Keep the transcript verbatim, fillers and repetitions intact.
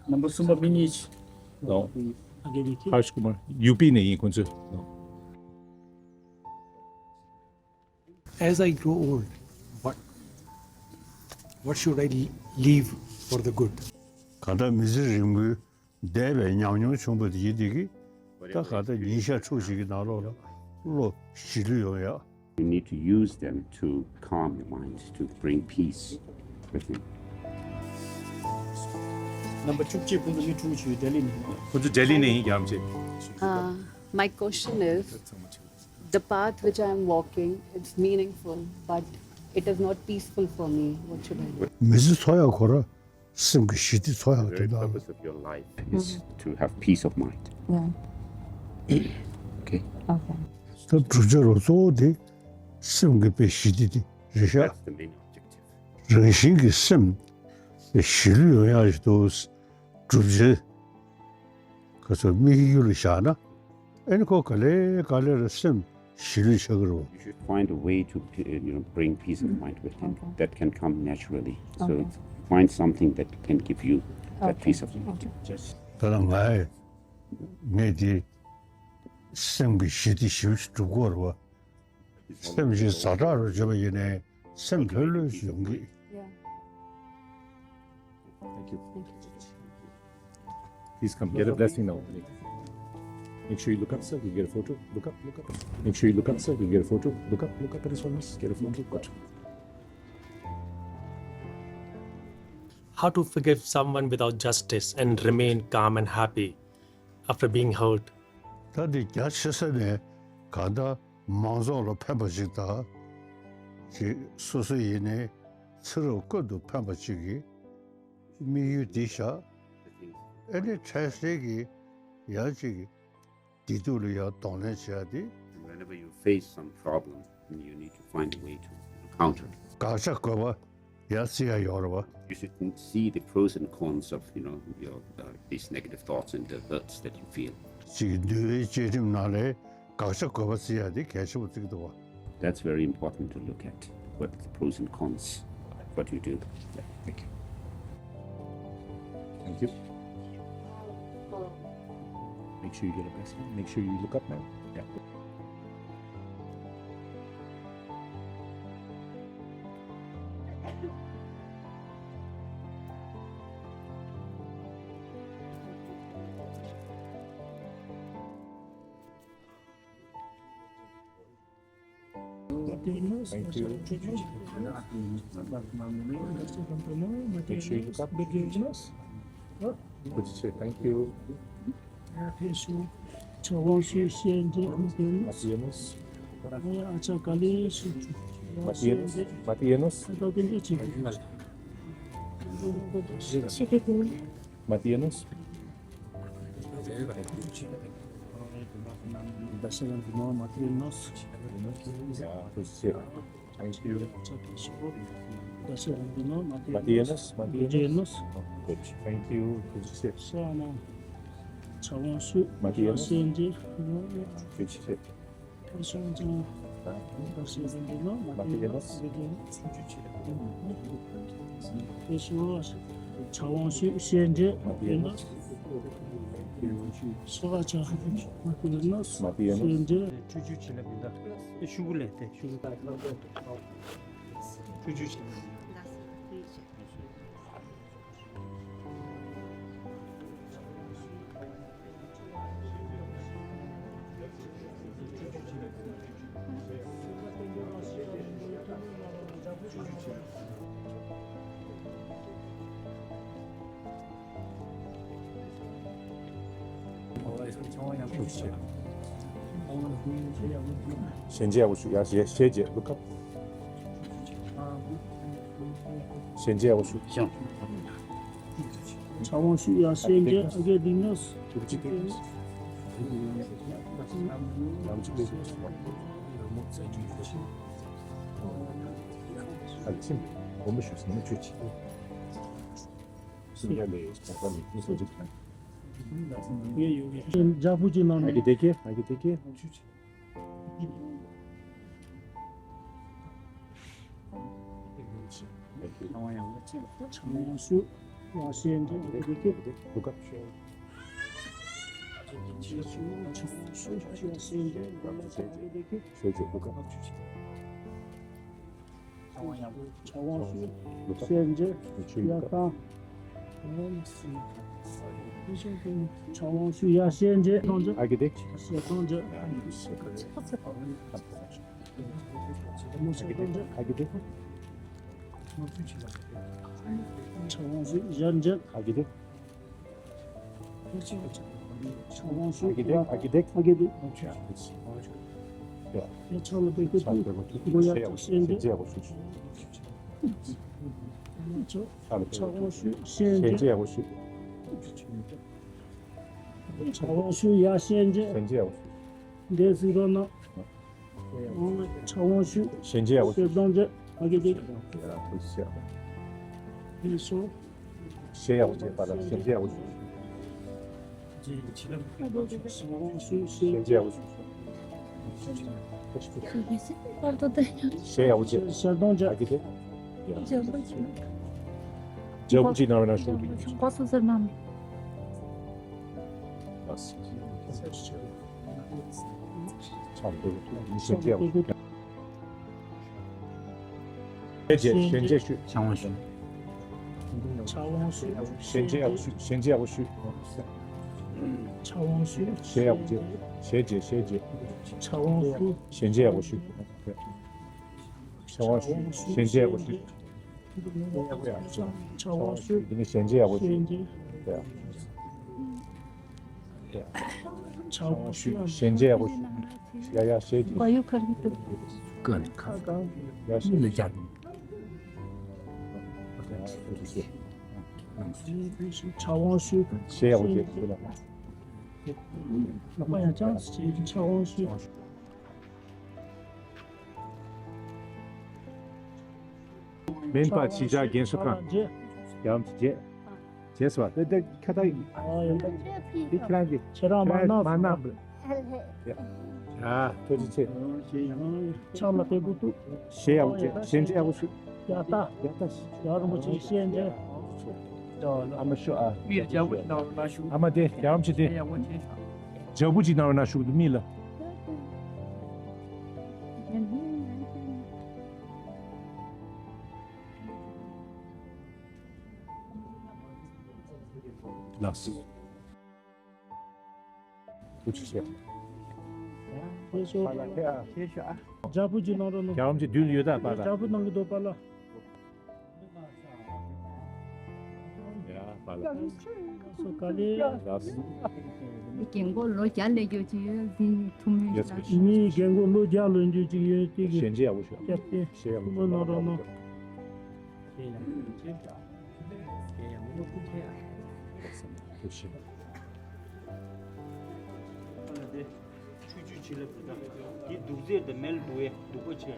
ནམ་པ་གསུམ་པ་མི་གཉིས། No. ཨ་དགེ་བའི་ཁྱེད། Harsh Kumar, ཡུ་པི་ནས་ཡིན་ཁོང་ཚོ། No. As I grow old, what, what should I leave for the good? གང་ལྟར་མི་ཚེ་རིང་པོའི་འདས་པའི་ཉམས་མྱོང་བྱུང་བ་དེ་ཡིན་དེ་གི་ད་གང་ལྟར་ཉིན་ཞག་ཕྲུགས་ཤིག་གི་ནང་ལོགས་ལ་བློ་ཞི་ལྷོད་ཡོང་ཡག You need to use them to calm your mind, to bring peace within. ནམ་པ་བཅུ་གཅིག་ཁོང་ཚོ་མི་དྲུག་བྱོས་ལྡི་ལི་ནས། ཁོང་ཚོ་ལྡི་ལི་ནས་ཡིན། རྒྱ་རམ་ཆེ། Uh, my question is, the path which I am walking, it's meaningful, but it is not peaceful for me. What should I do? མི་ཚེ་འཚོ་ཡག་ཁོ་ར་སེམས་ཀྱི་ཞི་བདེ་འཚོ་ཡག་དེ་འདྲ། The very purpose of your life is to have peace of mind. Okay. ད་བསྒྲུབ་བྱ་རུ་གཙོ་བོ་དེ་སེམས་ཀྱི་དཔེ་ཞི་བདེ་དེ་རེད་ཤག That's the main objective. རང་བཞིན་གྱི་སེམས་དཔེ་ཞི་ལྷོད་ཡོང་ཡག་ཞིག་ཏུ་བསྒྲུབ་བྱའི་ཁ་སོ་དམིགས་ཡུལ་ལ་བཞག་ན། ཨེ་ནི་ཁོ་ག་ལེ་ག་ལེ་ར་སེམས་ཞི་ལྷོད་ཆགས་ཀྱི་རེད་བ། You should find a way to, uh, you know, bring peace of mind within. Okay. That can come naturally. So Okay. Find something that can give you that Okay. Peace of mind. Okay. Just ད་ལྟ་ང་ངས་དེ་སེམས་ཀྱི་ཞི་བདེ་ཞིབ་ཞིབ་སྒྲུབ་དགོས་རེད་བ། སེམས་ཀྱི་ཛ་དྲག་རུ་བྱེད་པ་ཡིན་ནའི་སེམས་ལྷོད་ལྷོད་ཞིག་ཡོང་གི། Yeah. Thank you. Please come, get a blessing now. Make sure you look up, sir. You get a photo. Look up, look up. Make sure you look up, sir. You get a photo. Look up, look up at his face. Get a photo. Good. How to forgive someone without justice and remain calm and happy after being hurt? ད་འདི་རྒྱ་ཆེ་ས་ནས་གང་ལྟར་མང་ཚོགས་ལ་ཕན་པ་ཞིག་དང་། ཅིག་སོ་སོ་ཡིན་ནའི་ཚེ་རབས་ཀུན་ཏུ་ཕན་པ་ཅིག་གི་དམིགས་ཡུལ་འདི་བཞག་ཨེ་ནི་འཕྲལ་སེལ་གྱི་ཡང་ཅིག་བདེ་སྡུག་ལ་ཡང་གདོང་ལེན་བྱེད་ཡ་དེ། And whenever you face some problem, you need to find a way to counter it. དགག་བྱ་དགོས་པ་ཡང་བརྩི་ཡ་ཡོད་རེད་བ། You should see the pros and cons of, you know, your, uh, these negative thoughts and the hurts that you feel. ཅིག་འདུལ་བའི་བཅའ་ཁྲིམས་ནང་ལས་དགག་བྱ་དགོས་པ་བརྩི་ཡ་དེ་གལ་ཆེན་པོ་བརྩི་གི་འདུག་བ། That's very important to look at, what the pros and cons, what you do. Yeah, thank you. Thank you. Make sure you get a best. Make sure you look up now. Yeah. Thank you. Make sure you look up. Good to say thank you. Matiyenos. Matiyenos. Matiyenos. Dasha Randino Matiyenos. Yeah, good to see you. Thank you. Dasha Randino Matiyenos. Matiyenos. Matiyenos. Good. Thank you. Good to see you. Sana. Chawansu. Matiyenos. Good to see you. ཞལ་མཇལ་ཡག་པོ་ཞུ། ཡ། ཞལ་ཞལ་མཇལ། Look up. ཞལ་མཇལ་ཡག་པོ་ཞུ། ཚ་བོ་ཞུ་ཡ། ཞལ་མཇལ། ཨ་གེ་ལིང་ནོས། ཨ་ལ་ཕྱིན་པས་སྒོམ་པ་ཞུ་ཟེར་ན་ཆོས་ཅི། སུ་ཡ་ལས་བྱ་བ་མི་ཁུངས་སོ་ཅི་དང་། ཡོད་ཡོད་ཡོད། ཇ་ཕུ་ཅི་ནང་། ཨ་གེ་དེ་ཀེ། ཨ་གེ་དེ་ཀེ། ཚང་མ་ཡང་ལ་ཅི་ལ་ཚང་མ་ཡང་ཞུ། ཡ་ཤེས་འདྲེ་ཨ་ཀི་དེ་ཀི། ལུ་ག་ཤེས་འདྲེ་ཡ་ཤེས་འདྲེ་ལུ་ག་ཨ་ཀི་དེ་ཀི། ཤེས་འདྲེ་ལུ་ག་ཕྱག་དབང་ཞུ། ལུ་ག་ཤེས་འདྲེ་ཡ་ཤེས་འདྲེ་ལུ་ག་ཕྱག་དབང་ཞུ། ཡ་ཤེས་འདྲེ་ཨ་ཀི་དེ་ཤེས་འདྲེ་ཨ་ཀི་དེ། ཕྱག་དབང་ཞུ། ཡ་འདྲེ་ཨ་ཀི་དེ། ཕྱག་དབང་ཞུ། ཨ་ཀི་དེ་ཨ་ཀི་དེ་ཨ་ཀི་དེ། ཡ་ཕྱག་ལ་འབེབས་ཀྱི་འདུག་མགོ་ཡར་བཀྱག་ཤེས་འདྲེ། ཕྱག་དབང་ཞུ། ཤེས་འདྲེ། ཕྱག་དབང་ཞུ། ཡ་ཤེས་འདྲེ། འདས་ཟིག་རོ་ན། ཕྱག་དབང་ཞུ། ཞལ་མཇལ་ཡག་པོ་ཞུ། ཞལ་གདམས་མཇལ་ཨ་ཀི་དེ། ཡ་ཐུགས་རྗེ་ཆེ། ཡིན་སོང་། ཞལ་ཡག་པོ་མཇལ་པ་ལ་ཞལ་མཇལ་ཡག་པོ་ཞུ། ཞལ་མཇལ་ཡག་པོ་ཞུ། ཞལ་མཇལ་ཡག་པོ་ཞུ། ཞལ་ཡག་པོ་ཞུ། ཞལ་མཇལ་ཡག་པོ་ཞུ། ཞལ་གདམས་མཇལ་ཨ་ཀི་དེ། ཡ་ཐུགས་རྗེ་ཆེ། ཇ་བུ་ཅིག་གནང་བའི་ནང་ཞུགས་འདུག་ཁོ་སོ་སོར་གནང་མེད། ཕྱག་དབང་ཞུ། ཞལ་མཇལ་ཞུ། ཕྱག་དབང་ཞུ། ཕྱག་དབང་ཞུ། ཞལ་མཇལ་ཡག་པོ་ཞུ། ཕྱག་དབང་ཞུ། ཞལ་ཡག་པོ་མཇལ། ཞལ་མཇལ་ཞལ་མཇལ། ཕྱག་དབང་ཞུ། ཞལ་མཇལ་ཡག་པོ་ཞུ། ཕྱག་དབང་ཞུ། ཞལ་མཇལ་ཡག་པོ་ཞུ། ཕྱག་དབང་ཞུ། འདི་ནི་ཞལ་མཇལ་ཡག་པོ་ཞུ། ཞལ་མཇལ། ཡ། ཡ། ཕྱག་དབང་ཞུ། ཞལ་མཇལ་ཡག་པོ་ཞུ། ཡ་ཡ་ཞལ་མཇལ། བ་ཡུ་ཁར་གི་ཏུ། ཀ་ནི་ཁ། ཡ་ཞལ་མཇལ། ཡ་ཞལ་མཇལ། ཕྱག་དབང་ཞུ། ཞལ་ཡག་པོ་མཇལ་ཞུ་ལ། ལག་པ་ཡར་བརྐྱངས་ཞེས་ཕྱག་དབང་ཞུ། སྨན་པ་ཕྱི་བཞག་རྒན་གསོ་ཁང་། རྒྱ་ལམ་གྱི་རྗེས། རྗེས་སུ་བ་དེ་དེ་ཁ་ད་ཡིན། འདི་ཁྱེད་རང་གི་ཁྱེད་རང་མ་གནང་། ཡ་ཐུགས་རྗེ་ཆེ། ཕྱག་ལ་ཕེབས་དགོས་འདུག་ཞལ་ཡག་པོ་བྱེད། ཞལ་མཇལ་ཡག་པོ་ཞུ། ཡ་ད། ཡ་ད། ཡ་རིན་པོ་ཆེ་ཞལ་མཇལ། ཨ་མ་ཞུ་ཨ། མིར་རྒྱ་བུ་ཅིག་ནང་ལ་ཞུ། ཨ་མ་དེ་ཡ་རམ་ཆེ་དེ། ཞལ་ཡག་པོ་བྱེད་ཤག་རྒྱ་བུ་ཅིག་ནང་ལ་ཞུ་འདུག་མི་ལ། ལགས་སོ། ཐུགས་རྗེ་ཆེ། ལགས་སོ། ཞལ་ཞུ་ཨ། རྒྱ་བུ་ཅིག་གནང་རོགས་གནང་། རྒྱ་བུ་ཅིག་མདུན་ལ་ཡོད་ད་པ་ལ། རྒྱ་བུ་གནང་གི་འདུག་པ་ལ། ཡ་པ་ལ། ལགས་སོ་ག་ལེ། ལགས་སོ། རྒན་གོག་ལོ་བརྒྱ་སླེབས་རྒྱུ་ཅིག་ཡོད་འདི་ཐུགས་སྨོན་ཞིག་གནང་། མི་རྒན་གོག་ལོ་བརྒྱ་ལོན་རྒྱུ་ཅིག་ཡོད་དེ་གི། ཞལ་མཇལ་ཡག་པོ་ཞུ། སྐྱབས་ཏེ། ཞལ་ཡག་པོ་ཐུགས་སྨོན་གནང་རོགས་གནང་། ཐུགས་རྗེ་ཆེ། ཆུ་ཆུ་བྱི་ལ་བུ་དང་དེ་དུག་རྫས་དང་མེ་ལ་དུག་ཨེ་དུག་པ་ཆེ།